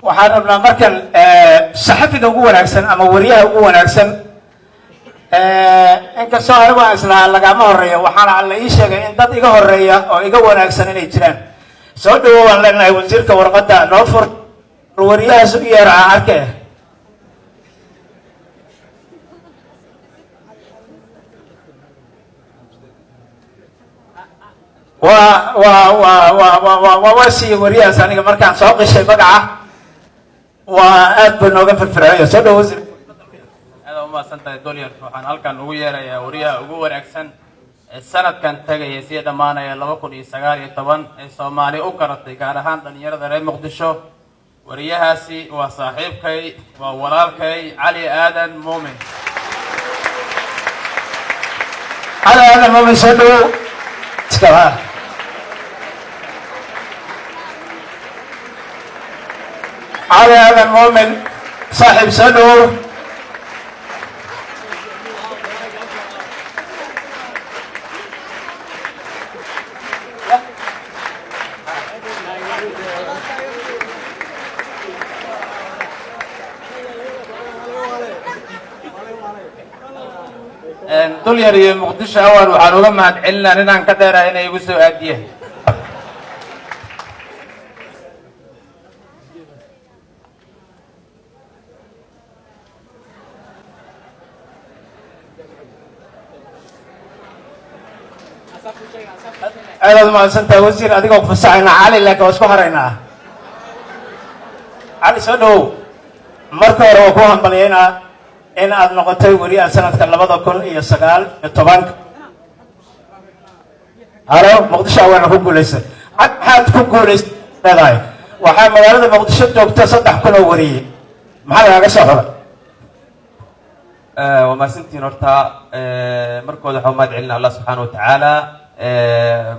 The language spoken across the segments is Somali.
Waxaan rabnaa markan saxafiga ugu wanaagsan ama wariyaha ugu wanaagsan. Inkastoo anigu aan islahaa lagama horeeya, waxaana Alla ii sheegay in dad iga horeeya oo iga wanaagsan inay jiraan. Soo dhawo waan leenahay. Wasiirka, warqadda noo fur. Wariyahaas u yeera aan arke. Waa siiyey wariyahaas. Aniga markaan soo qishay magaca, waa aad buu nooga firfircoonaya. Soo dhawo, wasiir. Aad umahadsan tahay, Dolyar. Waxaan halkan ugu yeerayaa wariyaha ugu wanaagsan ee sanadkan tagaya, sii dhammaanaya 2019, ee Soomaali u garatay, gaar ahaan dhalinyarada reer Muqdisho. Wariyahaasi waa saaxiibkay, waa walaalkay, Cali Aadan Muumin. Cali Aadan Muumin, soo dhawow. Iskaba Cali Aadan Muumin, saaxiib, soo dhawow. Dulyar iyo Muqdisho Awal, waxaan uga mahad celinaa ninaan ka dheeraha inay igu soo aadiyeen. Aadaad umahadsantahay, wasiir. Adigoo kufasaxaynaa Cali, laakiin waa isku haraynaa. Cali, soo dhawow. Marka hore waa ku hambalyaynaa in aad noqotay weriyaha sanadka 2019-ka. Halo Muqdisho waana ku guulaysay. Cad, maxaad ku guulays leedahay? Waxaa magaalada Muqdisho joogta 3000 oo weriye. Maxaa lagaaga soo xulay? Waa mahadsantihiin. Horta markooda waxaa umahad celina Allah subxaana watacaala.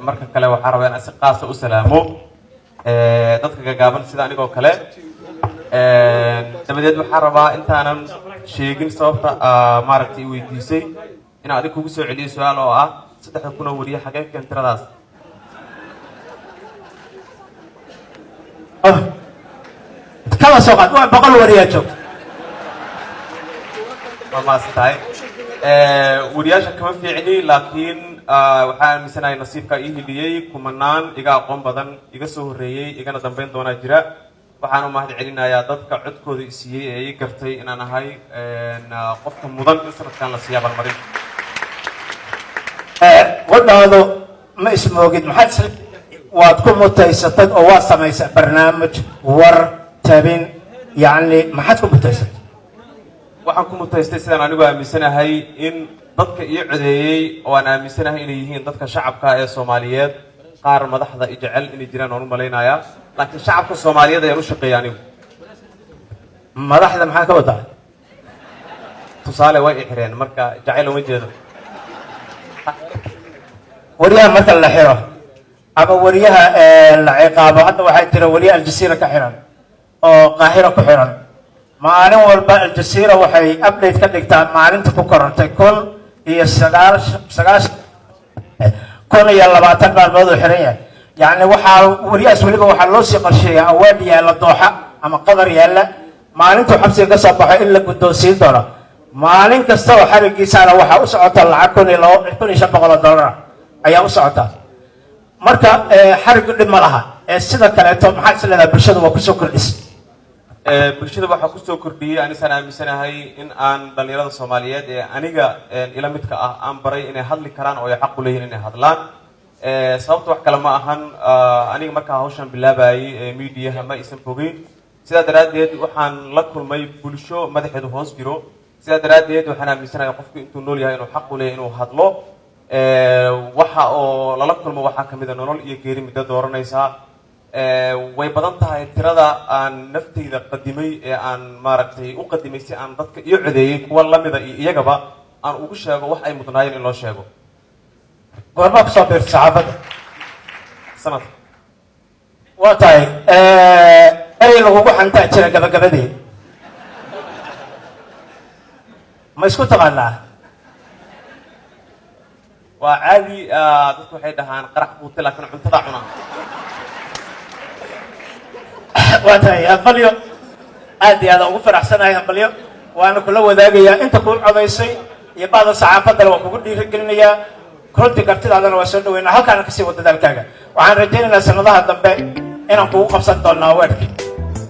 Marka kale waxaan rabaa inaan si qaasa u salaamo dadka gagaaban sida anigoo kale. Dabadeed waxaan rabaa, intaanan sheegin sababta maaragtay i weydiisay, inaan adig kugu soo celiyo su-aal oo ah: 3000 oo weriye, xagee keen tiradaas? Kaba soo qaad waa 100 weriyaa joogta. Waa mahadsan tahay. Weriyaasha kama fiicni, laakiin waxaan aaminsanahay nasiibkaa ii hiliyey. Kumanaan iga aqoon badan, iga soo horreeyey, igana dambeyn doonaa jira. Waxaan u mahad celinayaa dadka codkooda i siiyey ee ii gartay inaan ahay qofka mudan in sanadkan la siiya abaalmarin. Qudhaadu ma ismoogid? Maxaad is waad ku mutaysatay oo waad samaysay barnaamij war tabin, yacni maxaad ku mutaysatay? Waxaan ku mutaystay, sidaan anigu aaminsanahay, in dadka ii codeeyey, oo aan aaminsanahay inay yihiin dadka shacabka ee Soomaaliyeed. Qaar madaxda i jecel inay jiraan waan u malaynayaa, laakiin shacabka Soomaaliyeed ayaan u shaqeeya anigu. Madaxda maxaa ka wadaa? Tusaale, way i xireen, marka jacayl uma jeedo. Wariyaha marka la xiro ama wariyaha la ciqaabo, hadda waxaa jira wariye Aljazeera ka xiran oo Qaahiro ku xiran. Maalin walba Aljazeera waxay update ka dhigtaa maalinta ku korortay kun iyo sagaal sagaashan 1020 maalmood uu xiran yahay. Yacni waxaa wariyahaas weliba waxaa loo sii qorsheeyaa award yaalla Dooxa ama Qadar yaalla, maalintuu xabsiga ka soo baxo in la guddoonsiin doono. Maalin kasta oo xarigiisaana waxaa u socota lacag kun iyo laba $1500 ah ayaa u socota. Marka xarigu dhib ma laha. Ee sida kaleeto, maxaa is leedahay bulshada waa kusoo kordhis? Bulshada waxaa kusoo kordhiyey, anisaan aaminsanahay, in aan dhalinyarada Soomaaliyeed ee aniga ila midka ah aan baray inay hadli karaan oo ay xaq u leeyihin inay hadlaan. Sababta wax kale ma ahan, aniga markaa hawshan bilaabayay ee mediaha ma aysan fogeyn. Sidaa daraaddeed waxaan la kulmay bulsho madaxeedu hoos jiro. Sidaa daraaddeed waxaan aaminsanahay qofku intuu nool yahay inuu xaq u leeyahay inuu hadlo. Waxa oo lala kulmo waxaa kamid a nolol iyo geeri middo dooranaysaa. Way badan tahay tirada aan naftayda qadimay ee aan maaragtay u qadimay si aan dadka iyo codeeyey, kuwa lamida iyo iyagaba aan ugu sheego wax ay mudnaayeen in loo sheego. Goormaa kusoo biirta saxaafadda? Sanadka. Waa tahay. Erey lagugu xantaa jira gabagabadii, ma isku taqaanaa? Waa caadi. Dadku waxay dhahaan qarax quute, laakiin cuntada cuna. Waa tahay, aqbalyo. Aad iyo aad ugu faraxsanahay, hambalyo waana kula wadaagayaa. Inta kuu codaysay iyo bacda saxaafaddana waan kugu dhiirigelinayaa. Runtii kartidaadana waa soo dhaweynaa. Halkaana kasii wada dadaalkaaga. Waxaan rajaynaynaa sanadaha dambe inaan kugu qabsan doonaa weerka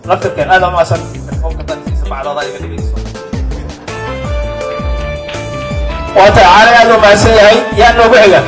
laftirkeen. Aad aa mahadsan. Telefoonka tansiisa bacdada iga dhigayso. Waa tahay, Cali aad u mahadsan yahay. Yaa noogu xiga?